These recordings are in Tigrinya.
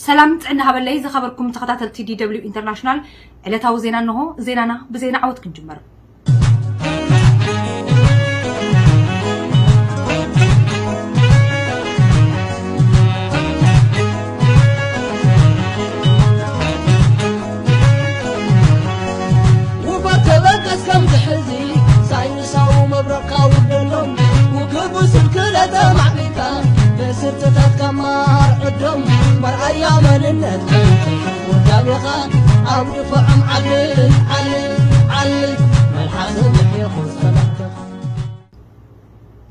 ሰላም ጥዕና ሃበለይ ዝኸበርኩም ተኸታተልቲ ዲ ደብሊው ኢንተርናሽናል፣ ዕለታዊ ዜና እንሆ። ዜናና ብዜና ዓወት ክንጅምር። ውበት ተበገስ ከም ትሕዚ ሳይንሳዊ መብረቕካ ውደሎም። ውግብ ስልክለ ተማዕቢልካ ብስርትታት ከማር ዕዶም። መርኣያ መንነት ውዳቤኻ ኣብ ድፋዖም ዓልል ዓልል ዓልል። መልሓስ ምሕኹስ ተባዕትኻ።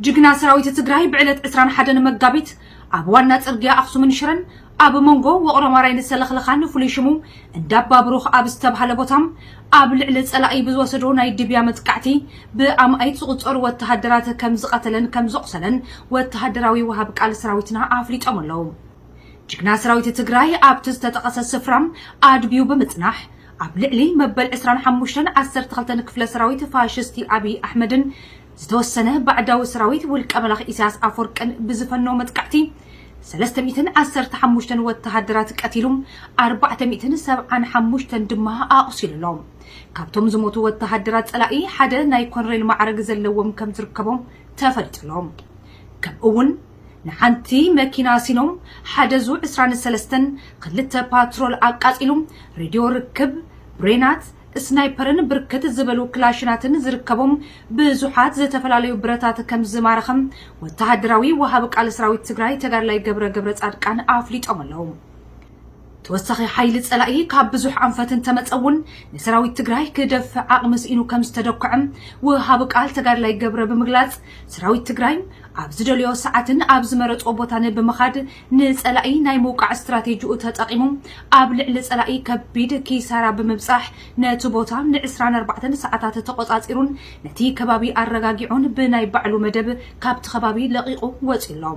ጅግና ሰራዊት ትግራይ ብዕለት ዕስራን ሓደን መጋቢት ኣብ ዋና ጽርግያ ኣኽሱምን ሽረን ኣብ መንጎ ውቕሮ ማራይን ሰለኽለኻን ፍሉይ ሽሙ እንዳ ኣባ ብሩኽ ኣብ ዝተብሃለ ቦታ ኣብ ልዕሊ ጸላኢ ብዝወሰዶ ናይ ድብያ መጥቃዕቲ ብኣማኢት ዝቑጸሩ ወተሃደራት ከም ዝቐተለን ከም ዘቑሰለን ወተሃደራዊ ወሃብ ቃል ሰራዊትና ኣፍሊጦም ኣለዉ። ጅግና ሰራዊት ትግራይ ኣብቲ ዝተጠቐሰ ስፍራ ኣድብዩ ብምጽናሕ ኣብ ልዕሊ መበል ዕስራን ሓሙሽተን ዓሰርተ ክልተን ክፍለ ሰራዊት ፋሽስቲ ኣብይ ኣሕመድን ዝተወሰነ ባዕዳዊ ሰራዊት ውልቀ መላኺ ኢሳያስ ኣፈወርቅን ብዝፈነዎ መጥቃዕቲ ሰለስተ ሚእትን ዓሰርተ ሓሙሽተን ወተሃደራት ቀቲሉ፣ ኣርባዕተ ሚእትን ሰብዓን ሓሙሽተን ድማ ኣቑሲሉ ኣሎ። ካብቶም ዝሞቱ ወተሃደራት ጸላኢ ሓደ ናይ ኮነሬል ማዕረግ ዘለዎም ከም ዝርከቦም ተፈሊጡ ኣሎ። ከምኡ እውን ንሓንቲ መኪና ሲኖም ሓደ ዙ ዕስራን ሰለስተን ክልተ ፓትሮል ኣቃጺሉ፣ ሬድዮ ርክብ፣ ብሬናት፣ ስናይፐርን ብርክት ዝበሉ ክላሽናትን ዝርከቦም ብዙሓት ዝተፈላለዩ ብረታት ከም ዝማረኸም ወተሃደራዊ ወሃቢ ቃል ሰራዊት ትግራይ ተጋድላይ ገብረ ገብረ ጻድቃን ኣፍሊጦም ኣለዉ። ተወሳኺ ሓይሊ ጸላኢ ካብ ብዙሕ ኣንፈት እንተመጸ እውን ንሰራዊት ትግራይ ክደፍዕ ዓቕሚ ስኢኑ ከም ዝተደኩዐ ወሃቢ ቃል ተጋድላይ ገብረ ብምግላጽ፣ ሰራዊት ትግራይ ኣብ ዝደልዮ ሰዓትን ኣብ ዝመረጾ ቦታን ብምኻድ ንጸላኢ ናይ ምውቃዕ ስትራቴጂኡ ተጠቒሙ ኣብ ልዕሊ ጸላኢ ከቢድ ኪሳራ ብምብጻሕ ነቲ ቦታ ንዕስራን ኣርባዕተን ሰዓታት ተቖጻጺሩን ነቲ ከባቢ ኣረጋጊዑን ብናይ ባዕሉ መደብ ካብቲ ከባቢ ለቒቑ ወጺኡ ኣሎ።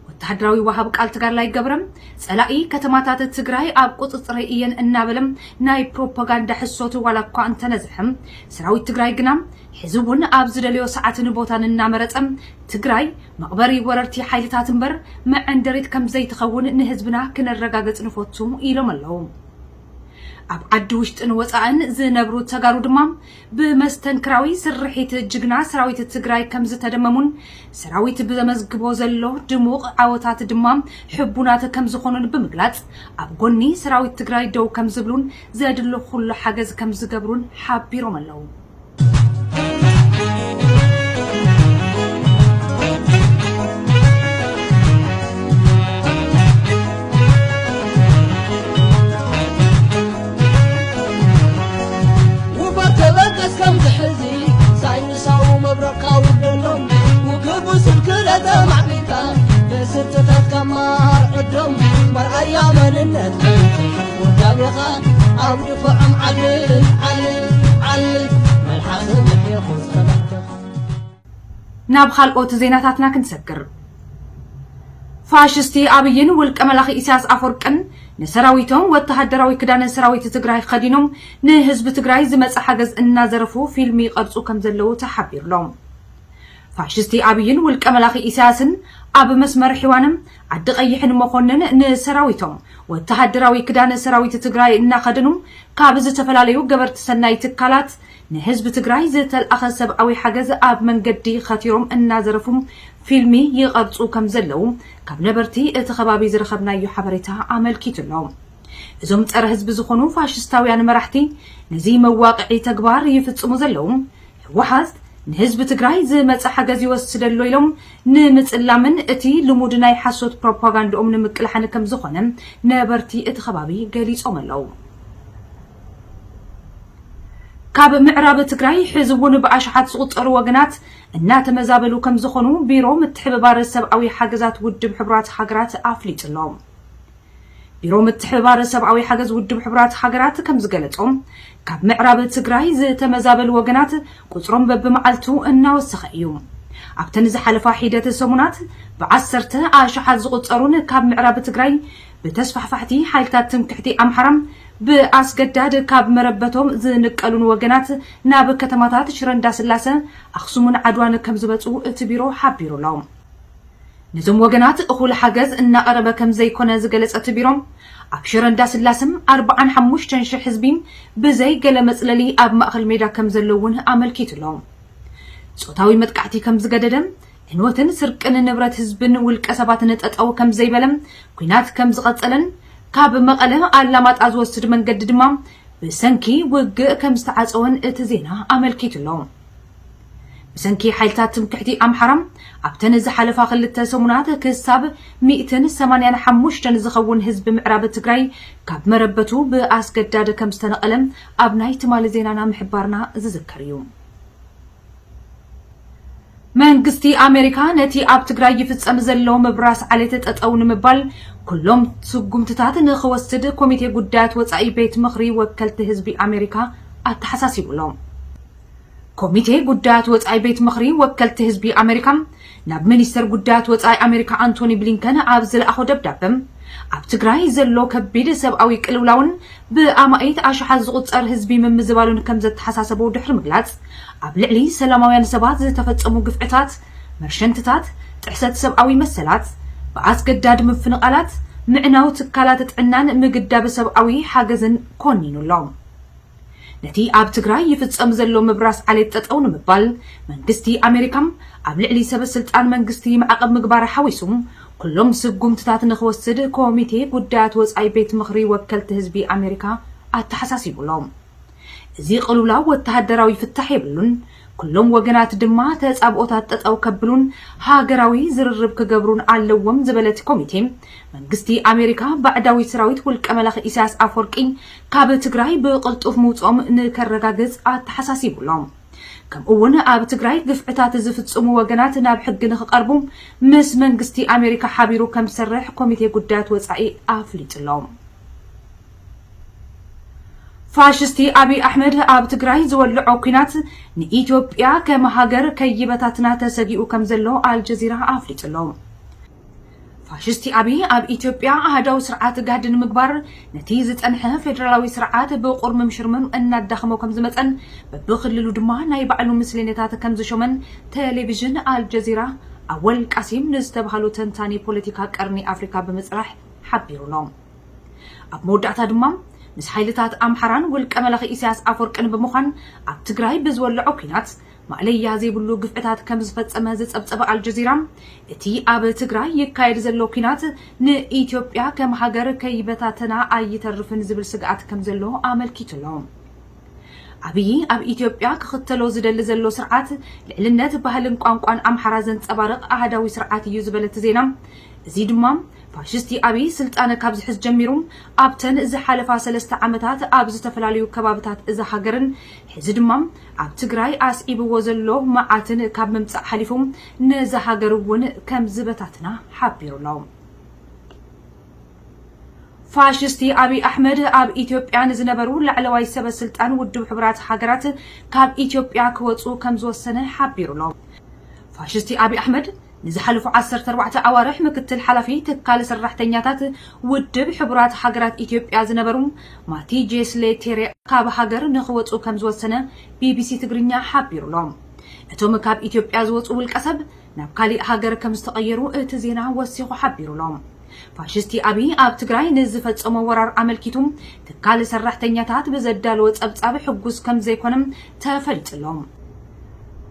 ወተሃደራዊ ወሃብ ቃል ተጋድላይ ገብረ፣ ጸላኢ ከተማታት ትግራይ ኣብ ቁጽጽረይ እየን እናበለ ናይ ፕሮፓጋንዳ ሕሶት ዋላ እኳ እንተነዝሐ፣ ሰራዊት ትግራይ ግና ሕዚ እውን ኣብ ዝደለዮ ሰዓትን ቦታን እናመረጸ ትግራይ መቕበሪ ወረርቲ ሓይልታት እምበር መዐንደሪት ከም ዘይትኸውን ንህዝብና ክነረጋግጽ ንፈቱ ኢሎም ኣለዉ። ኣብ ዓዲ ውሽጥን ወጻእን ዝነብሩ ተጋሩ ድማ ብመስተንክራዊ ስርሒት ጅግና ሰራዊት ትግራይ ከም ዝተደመሙን ሰራዊት ብዘመዝግቦ ዘሎ ድሙቕ ዓወታት ድማ ሕቡናት ከም ዝኾኑን ብምግላጽ ኣብ ጎኒ ሰራዊት ትግራይ ደው ከም ዝብሉን ዘድሎ ኩሉ ሓገዝ ከም ዝገብሩን ሓቢሮም ኣለዉ። ውበት ተበገስ ከም ትሕዚ ሳይንሳዊ መብረቕካ ውደሎም። ውግብ ስልክለ ተማዕቢልካ ብስርትታት ከማር ዕዶም። መርኣያ መንነት ውዳቤኻ ኣብ ድፋዖም ዓልል ዓልል ዓልል። መልሓስ ምሕኹስ ተባዕትኻ። ናብ ካልኦት ዜናታትና ክንሰግር። ፋሽስቲ ኣብይን ውልቀ መላኺ ኢሳያስ ኣፈወርቅን ንሰራዊቶም ወተሃደራዊ ክዳን ሰራዊት ትግራይ ኸዲኖም ንህዝቢ ትግራይ ዝመጽእ ሓገዝ እናዘረፉ ፊልም ይቐርጹ ከም ዘለዉ ተሓቢሩ ኣሎ። ፋሽስቲ ኣብይን ውልቀ መላኺ ኢሳያስን ኣብ መስመር ሒዋንን ዓዲ ቀይሕን መኮንን ንሰራዊቶም ወተሃደራዊ ክዳን ሰራዊት ትግራይ እናኸደኑ ካብ ዝተፈላለዩ ገበርቲ ሰናይ ትካላት ንህዝቢ ትግራይ ዝተልኣኸ ሰብኣዊ ሓገዝ ኣብ መንገዲ ኸቲሮም እናዘረፉ ፊልሚ ይቐርጹ ከም ዘለዉ ካብ ነበርቲ እቲ ከባቢ ዝረኸብናዮ ሓበሬታ ኣመልኪቱ ኣሎ። እዞም ጸረ ህዝቢ ዝኾኑ ፋሽስታውያን መራሕቲ ነዚ መዋቕዒ ተግባር ይፍጽሙ ዘለዉ ህወሓት ንህዝቢ ትግራይ ዝመጽእ ሓገዝ ይወስድ ኣሎ ኢሎም ንምጽላምን እቲ ልሙድ ናይ ሓሶት ፕሮፓጋንዳኦም ንምቅላሕን ከም ዝኾነ ነበርቲ እቲ ከባቢ ገሊጾም ኣለዉ። ካብ ምዕራብ ትግራይ ሕዚ እውን ብኣሽሓት ዝቑጸሩ ወገናት እናተመዛበሉ ከም ዝኾኑ ቢሮ ምትሕብባር ሰብኣዊ ሓገዛት ውድብ ሕቡራት ሃገራት ኣፍሊጡ ኣሎ። ቢሮ ምትሕብባር ሰብኣዊ ሓገዝ ውድብ ሕቡራት ሃገራት ከም ዝገለጾ፣ ካብ ምዕራብ ትግራይ ዝተመዛበሉ ወገናት ቁጽሮም በብመዓልቱ እናወሰኸ እዩ። ኣብተን ዝሓለፋ ሒደት ሰሙናት ብዓሰርተ ኣሽሓት ዝቑጸሩን ካብ ምዕራብ ትግራይ ብተስፋሕፋሕቲ ሓይልታት ትምክሕቲ ኣምሓራ ብኣስገዳድ ካብ መረበቶም ዝንቀሉን ወገናት ናብ ከተማታት ሽረ እንዳስላሰ፣ ኣኽሱምን ዓድዋን ከም ዝመጹ እቲ ቢሮ ሓቢሩ ኣሎ። ነዞም ወገናት እኹል ሓገዝ እናቐረበ ከም ዘይኮነ ዝገለጸ እቲ ቢሮ፣ ኣብ ሽረ እንዳስላሰም ኣርባዓን ሓሙሽተን ሽሕ ህዝቢ ብዘይ ገለ መጽለሊ ኣብ ማእከል ሜዳ ከም ዘሎ እውን ኣመልኪቱ ኣሎ። ጾታዊ መጥቃዕቲ ከም ዝገደደ፣ ዕንወትን ስርቅን ንብረት ህዝብን ውልቀ ሰባትን ጠጠው ከም ዘይበለ፣ ኲናት ከም ዝቐጸለን ካብ መቐለ ኣላማጣ ዝወስድ መንገዲ ድማ ብሰንኪ ውግእ ከም ዝተዓጸወን እቲ ዜና ኣመልኪቱ ኣሎ። ብሰንኪ ሓይልታት ትምክሕቲ ኣምሓራ ኣብተን ዝሓለፋ ክልተ ሰሙናት ክሳብ ሚእትን ሰማንያን ሓሙሽተን ዝኸውን ህዝቢ ምዕራብ ትግራይ ካብ መረበቱ ብኣስገዳድ ከም ዝተነቐለ ኣብ ናይ ትማሊ ዜናና ምሕባርና ዝዝከር እዩ። መንግስቲ ኣሜሪካ ነቲ ኣብ ትግራይ ይፍጸም ዘሎ ምብራስ ዓሌት ጠጠው ንምባል ኩሎም ስጉምትታት ንኽወስድ ኮሚቴ ጉዳያት ወጻኢ ቤት ምኽሪ ወከልቲ ህዝቢ ኣሜሪካ ኣተሓሳሲቡ ኣሎ። ኮሚቴ ጉዳያት ወጻኢ ቤት ምኽሪ ወከልቲ ህዝቢ ኣሜሪካ ናብ ሚኒስተር ጉዳያት ወጻኢ ኣሜሪካ ኣንቶኒ ብሊንከን ኣብ ዝለኣኾ ደብዳበ፣ ኣብ ትግራይ ዘሎ ከቢድ ሰብኣዊ ቅልውላውን ብኣማኢት ኣሽሓት ዝቑጸር ህዝቢ ምምዝባሉን ከም ዘተሓሳሰቦ ድሕሪ ምግላጽ፣ ኣብ ልዕሊ ሰላማውያን ሰባት ዝተፈጸሙ ግፍዕታት፣ መርሸንትታት፣ ጥሕሰት ሰብኣዊ መሰላት፣ ብኣስገዳድ ምፍንቓላት፣ ምዕናው ትካላት ጥዕናን ምግዳብ ሰብኣዊ ሓገዝን ኮኒኑ ኣሎ። ነቲ ኣብ ትግራይ ይፍጸም ዘሎ ምብራስ ዓሌት ጠጠው ንምባል መንግስቲ ኣሜሪካ ኣብ ልዕሊ ሰበ ስልጣን መንግስቲ ማዕቐብ ምግባር ሓዊሱ ኩሎም ስጉምትታት ንኽወስድ ኮሚቴ ጉዳያት ወጻኢ ቤት ምኽሪ ወከልቲ ህዝቢ ኣሜሪካ ኣተሓሳሲቡ ኣሎ። እዚ ቅልውላው ወተሃደራዊ ፍታሕ የብሉን፣ ኩሎም ወገናት ድማ ተጻብኦታት ጠጠው ከብሉን ሃገራዊ ዝርርብ ክገብሩን ኣለዎም ዝበለ እቲ ኮሚቴ፣ መንግስቲ ኣሜሪካ ባዕዳዊ ሰራዊት ውልቀ መላኺ ኢሳያስ ኣፈወርቂ ካብ ትግራይ ብቕልጡፍ ምውፅኦም ንከረጋግጽ ኣተሓሳሲቡ ኣሎ። ከምኡ እውን ኣብ ትግራይ ግፍዕታት ዝፍጽሙ ወገናት ናብ ሕጊ ንክቐርቡ ምስ መንግስቲ ኣሜሪካ ሓቢሩ ከም ዝሰርሕ ኮሚቴ ጉዳያት ወጻኢ ኣፍሊጡ ኣሎ። ፋሽስቲ ኣብይ ኣሕመድ ኣብ ትግራይ ዝወልዖ ኲናት ንኢትዮጵያ ከም ሃገር ከይበታትና ተሰጊኡ ከም ዘሎ ኣልጀዚራ ኣፍሊጡ ኣሎ። ፋሽስቲ ኣብይ ኣብ ኢትዮጵያ ኣሃዳዊ ስርዓት ጋህዲ ንምግባር ነቲ ዝጸንሐ ፌደራላዊ ስርዓት ብቑርምም ሽርምም እናዳኸሞ ከም ዝመጸን በብክልሉ ድማ ናይ ባዕሉ ምስሌነታት ከም ዝሾመን ቴሌቪዥን ኣልጀዚራ ኣወል ቃሲም ንዝተባህሉ ተንታኒ ፖለቲካ ቀርኒ ኣፍሪካ ብምጽራሕ ሓቢሩ ኣሎ። ኣብ መወዳእታ ድማ ምስ ሓይልታት ኣምሓራን ውልቀ መላኺ ኢሳያስ ኣፈወርቅን ብምዃን ኣብ ትግራይ ብዝወለዖ ኲናት ማእለያ ዘይብሉ ግፍዕታት ከም ዝፈጸመ ዝጸብጸበ ኣልጀዚራ፣ እቲ ኣብ ትግራይ ይካየድ ዘሎ ኲናት ንኢትዮጵያ ከም ሃገር ከይበታተና ኣይተርፍን ዝብል ስግኣት ከም ዘሎ ኣመልኪቱ ኣሎ። ኣብይ ኣብ ኢትዮጵያ ክኽተሎ ዝደሊ ዘሎ ስርዓት ልዕልነት ባህልን ቋንቋን ኣምሓራ ዘንጸባርቕ ኣሃዳዊ ስርዓት እዩ ዝበለ እቲ ዜና፣ እዚ ድማ ፋሽስቲ ኣብይ ስልጣን ካብ ዝሕዝ ጀሚሩ ኣብተን ዝሓለፋ ሰለስተ ዓመታት ኣብ ዝተፈላለዩ ከባብታት እዛ ሃገርን ሕዚ ድማ ኣብ ትግራይ ኣስዒብዎ ዘሎ መዓትን ካብ ምምጻእ ሓሊፉ ነዛ ሃገር እውን ከም ዝበታትና ሓቢሩ ኣሎ። ፋሽስቲ ኣብይ ኣሕመድ ኣብ ኢትዮጵያ ንዝነበሩ ላዕለዋይ ሰበ ስልጣን ውድብ ሕቡራት ሃገራት ካብ ኢትዮጵያ ክወፁ ከም ዝወሰነ ሓቢሩ ኣሎ። ፋሽስቲ ኣብይ ኣሕመድ ንዝሓለፉ ዓሰርተ ኣርባዕተ ኣዋርሕ ምክትል ሓላፊ ትካል ሰራሕተኛታት ውድብ ሕቡራት ሃገራት ኢትዮጵያ ዝነበሩ ማቲ ጄስሌ ቴሬ ካብ ሃገር ንክወፁ ከም ዝወሰነ ቢቢሲ ትግርኛ ሓቢሩ ኣሎ። እቶም ካብ ኢትዮጵያ ዝወፁ ውልቀ ሰብ ናብ ካሊእ ሃገር ከም ዝተቐየሩ እቲ ዜና ወሲኹ ሓቢሩ ኣሎ። ፋሽስቲ ኣብይ ኣብ ትግራይ ንዝፈጸሞ ወራር ኣመልኪቱ ትካል ሰራሕተኛታት ብዘዳለወ ጸብጻብ ሕጉስ ከም ዘይኮነ ተፈሊጡ ኣሎ።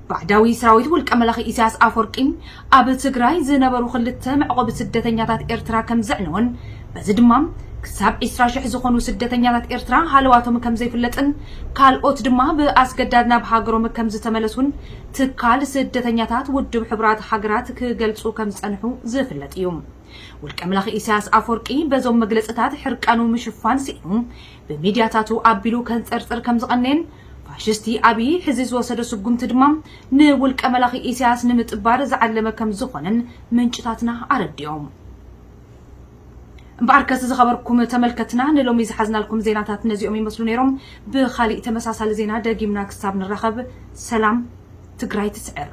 ባዕዳዊ ሰራዊት ውልቀ መላኺ ኢሳያስ ኣፈወርቂ ኣብ ትግራይ ዝነበሩ ክልተ መዕቆቢ ስደተኛታት ኤርትራ ከም ዘዕነወን በዚ ድማ ክሳብ ዕስራ ሽሕ ዝኾኑ ስደተኛታት ኤርትራ ሃለዋቶም ከም ዘይፍለጥን ካልኦት ድማ ብኣስገዳድ ናብ ሃገሮም ከም ዝተመለሱን ትካል ስደተኛታት ውድብ ሕቡራት ሃገራት ክገልጹ ከም ዝጸንሑ ዝፍለጥ እዩ። ውልቀ መላኺ ኢሳያስ ኣፈወርቂ በዞም መግለጽታት ሕርቃኑ ምሽፋን ስኢኑ ብሚድያታቱ ኣቢሉ ከንጸርጽር ከም ዝቐነየን ፋሽስቲ ኣብይ ሕዚ ዝወሰዶ ስጉምቲ ድማ ንውልቀ መላኺ ኢሳያስ ንምጥባር ዝዓለመ ከም ዝኾነን ምንጭታትና ኣረዲኦም። እምበኣርከስ ዝኸበርኩም ተመልከትና ንሎሚ ዝሓዝናልኩም ዜናታት ነዚኦም ይመስሉ ነይሮም። ብኻሊእ ተመሳሳሊ ዜና ደጊምና ክሳብ ንራኸብ ሰላም ትግራይ ትስዕር።